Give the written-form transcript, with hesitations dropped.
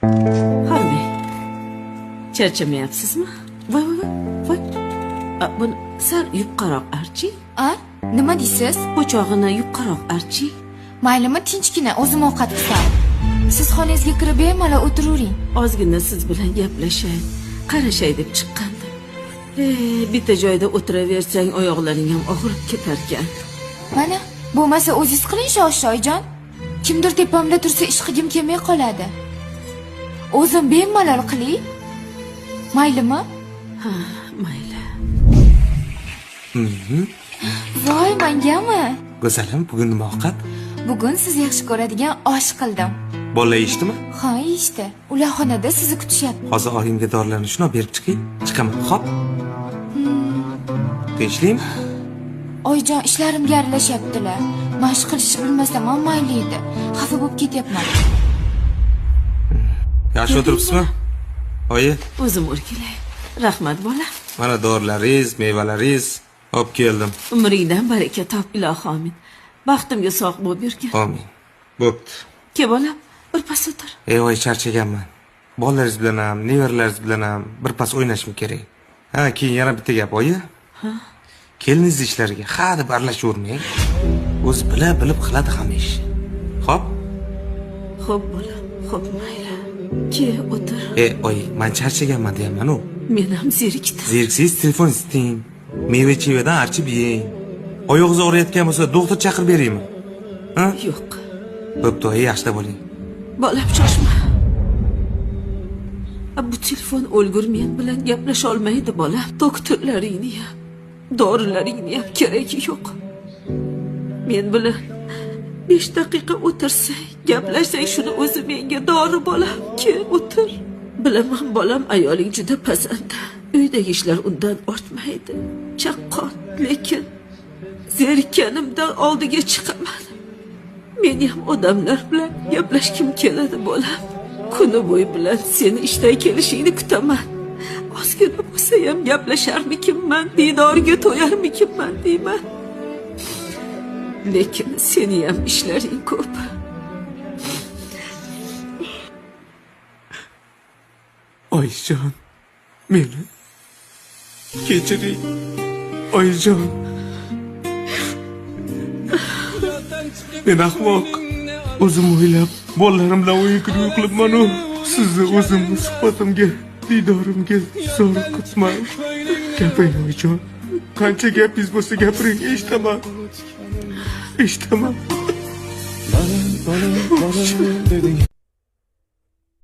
Hormang. Charchamayapsizmi? Voy voy voy. A, buni sal yupqaroq arching. A? Nima deysiz? Po'chog'ini yupqaroq arching. Maylimi, tinchgina o'zim ovqat qilsam. Siz xonangizga kirib bemalol o'tiravering. Ozgina siz bilan gaplashay, qarashay deb chiqqandim. E, bitta joyda o'tiraversang oyoqlaring ham og'rib ketarkan. Mana, bo'lmasa o'zingiz qiling shu oshni, oyijon. Kimdir tepamda tursa ish qilgim kelmay qoladi. O'zim bemalol qilay. Maylimi? Ha, mayli. Voy, mangami? Go'zalim, bugun nima ovqat? Bugun siz yaxshi ko'radigan osh qildim. Bolalar yeyishdimi? Ha, yeyishdi. Ular xonada sizni kutishyapti. Hozir oyimga dorilarni shuni olib berib chiqing. Chiqaman, xo'p? Tinchlikmi? Oyijon, ishlarimga aralashyaptilar. Mashq qilishni bilmasam ham mayli edi. Xafa bo'lib ketyapman. Yaxshi o'tiribsizmi? Oyi, O'zim o'rgilay. Rahmat bola. mana dorilaringiz, mevalaringiz olib keldim. Umringdan baraka top, ilohi omin. Baxtimga sog' bo'lib yurgin. Amin. Bo'pti. Ke bolam, bir pas o'tir. Ey oy, charchaganman. Bolalaringiz bilan ham, nevaralaringiz bilan ham bir pas o'ynashim kerak. Ha, keyin yana bitta gap, oyi. Keliningiz ishlariga ha deb aralashavermang. O'zi bila bilib qiladi hamma ishni. Xo'p? Xo'p bolam, xo'p mayli. Ke o'tir. E, oyi, man charchaganman deyapman-u. Men ham zerikdim. Zeriksangiz telefon isiting. Meva chevadan archib yeng. Oyog'ingiz og'riyotgan bo'lsa, doktor chaqirib beraymi? Ha? Yo'q. Bo'pti, oyi, yaxshilab bo'ling. Bolam shoshma. A, bu telefon o'lgur men bilan gaplasha olmaydi bolam. Doktorlaringni ham, dorilaringni ham keragi yo'q. Men bilan 5 daqiqa o'tirsang, gaplashsang, shuni o'zi menga dori bolam. Kel o'tir. Bilaman bolam, ayoling juda pazanda. Uydagi ishlar undan ortmaydi. Chaqqon, lekin zerikkanimdan oldiga chiqaman. Meni ham odamlar bilan gaplashgim keladi bolam. Kuni bo'yi bilan seni ishdan kelishingni kutaman. Ozgina bo'lsa ham gaplasharmikinman, diydoriga to'yarmikinman deyman. Lekin seni ham ishlaring ko'p. Oyijon, meni kechiring. Oyijon. Men ahmoq. O'zim o'ylab, bolalarim bilan o'yin kulgu qilibman-u. Sizni o'zimni suhbatimga, diydorimga zor qilibman. Gapiring, oyijon. Qancha gapingiz bo'lsa gapiring, eshitaman. Eshitaman. Bolam, bolam, bolam deding.